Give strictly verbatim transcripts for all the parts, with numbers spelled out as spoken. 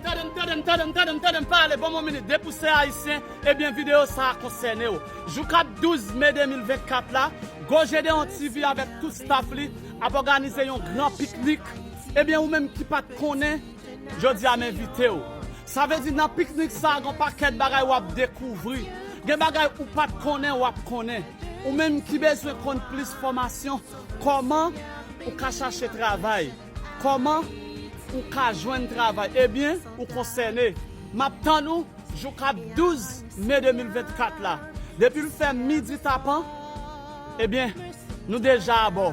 Tande m, tande m, tande m, tande m, tande m pale, ban m yon minit. Depi w se ayisyen, ebyen, videyo sa a konsène w. Jou k ap douz me de mil vennkat la, Go Gedeon T V avèk tout staff li ap òganize yon gran piknik. Ebyen, ou menm ki pa t konnen, jodi a m envite w. Sa vle di, nan piknik sa a, gen yon pakèt bagay w ap dekouvri. Gen bagay ou pa t konnen, w ap konnen. Ou menm ki bezwen konn plis fòmasyon, kòman ou ka chache travay? Kòman ou ka jwenn travay? Ebyen, ou konsène. M ap tann ou jou k ap douz me de mil vennkat la. Depi l fè midi tapan, ebyen, nou deja abò.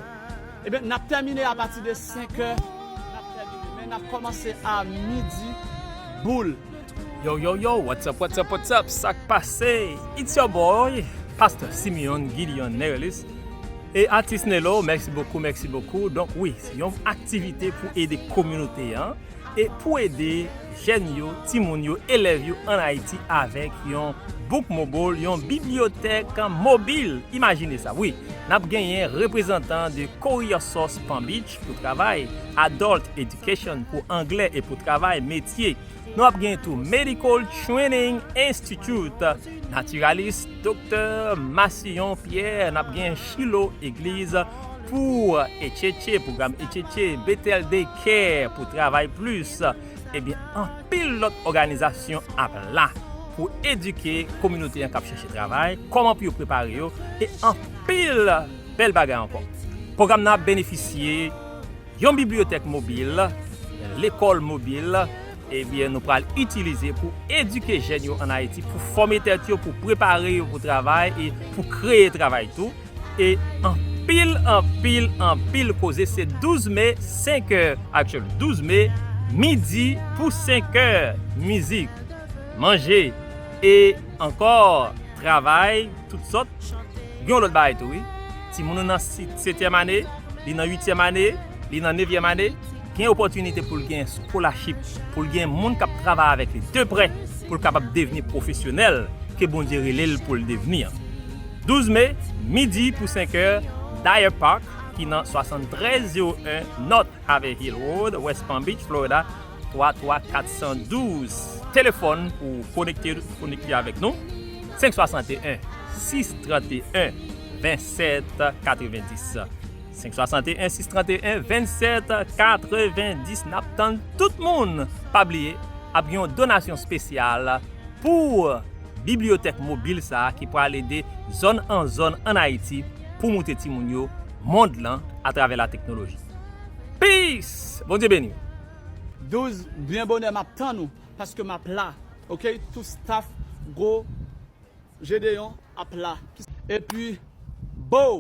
Ebyen, n ap tèmine apati de senk è. N ap tèmine, men n ap kòmanse a midi boul. Yo, yo, yo, what's up, what's up, what's up? Sa k pase? It's your boy, Pastor Simeon Gideon Nerelis. E atis Nelo, mèsi bokou, mèsi bokou. Donk, wi, se yon aktivite pou ede kominote an e pou ede jèn yo, timoun yo, elèv yo ann Ayiti avèk yon Book Mobile, yon bibliyotèk mobil. Imajine sa, wi. N ap genyen reprezantan de Career Source Palm Beach pou travay, Adult Education pou anglè e pou travay metye. Nou ap gen tou Medical Training Institute, natiralis Doktè Massillon Pierre, n ap gen Chilo Egliz pou Etchetche, pwogram Etchetche, Bethel Daycare pou Travay Plis. Ebyen, anpil lòt òganizasyon ap la pou edike kominote an k ap chèche travay, kòman pou yo prepare yo, e anpil bèl bagay ankò. Pwogram nan ap benefisye yon bibliyotèk mobil, lekòl mobil, ebyen, nou pral itilize pou edike jèn yo ann Ayiti, pou fòme tèt yo, pou prepare yo pou travay e pou kreye travay tou. E anpil, anpil, anpil koze. Se douz me, senk è, actually, douz me, midi pou senk è, mizik, manje, e ankò travay tout sòt. Gen yon lòt bagay tou, wi. Timoun ou nan si-, setyèm ane, li nan uityèm ane, li nan nevyèm ane, gen opòtinite pou l gen scholarship, pou l gen moun k ap travay avèk li de prè, pou l kapab devni pwofesyonèl ke Bondye rele l pou l devni an. Douz me, midi pou senk è, Dyer Park, ki nan swasanntrèz zewo en North Haverhill Road, West Palm Beach, Florida, twa twa kat san douz. Telefòn pou konekte, konekte avèk nou, senk swasanteyen, sis tranteyen, vennsèt katrevendis. Senk swasanteyen, sis tranteyen, vennsèt katrevendis. N ap tann tout moun. Pa bliye, ap gen yon donasyon espesyal pou bibliyotèk mobil sa a ki pral ede zòn an zòn ann Ayiti pou moute timoun yo mond lan atravè lateknoloji. Peace! Bondye beni w. Douz, byen bonè, m ap tann ou, paske m ap la, oke? Tout staff, Go Gedeon ap la. Epi, bow!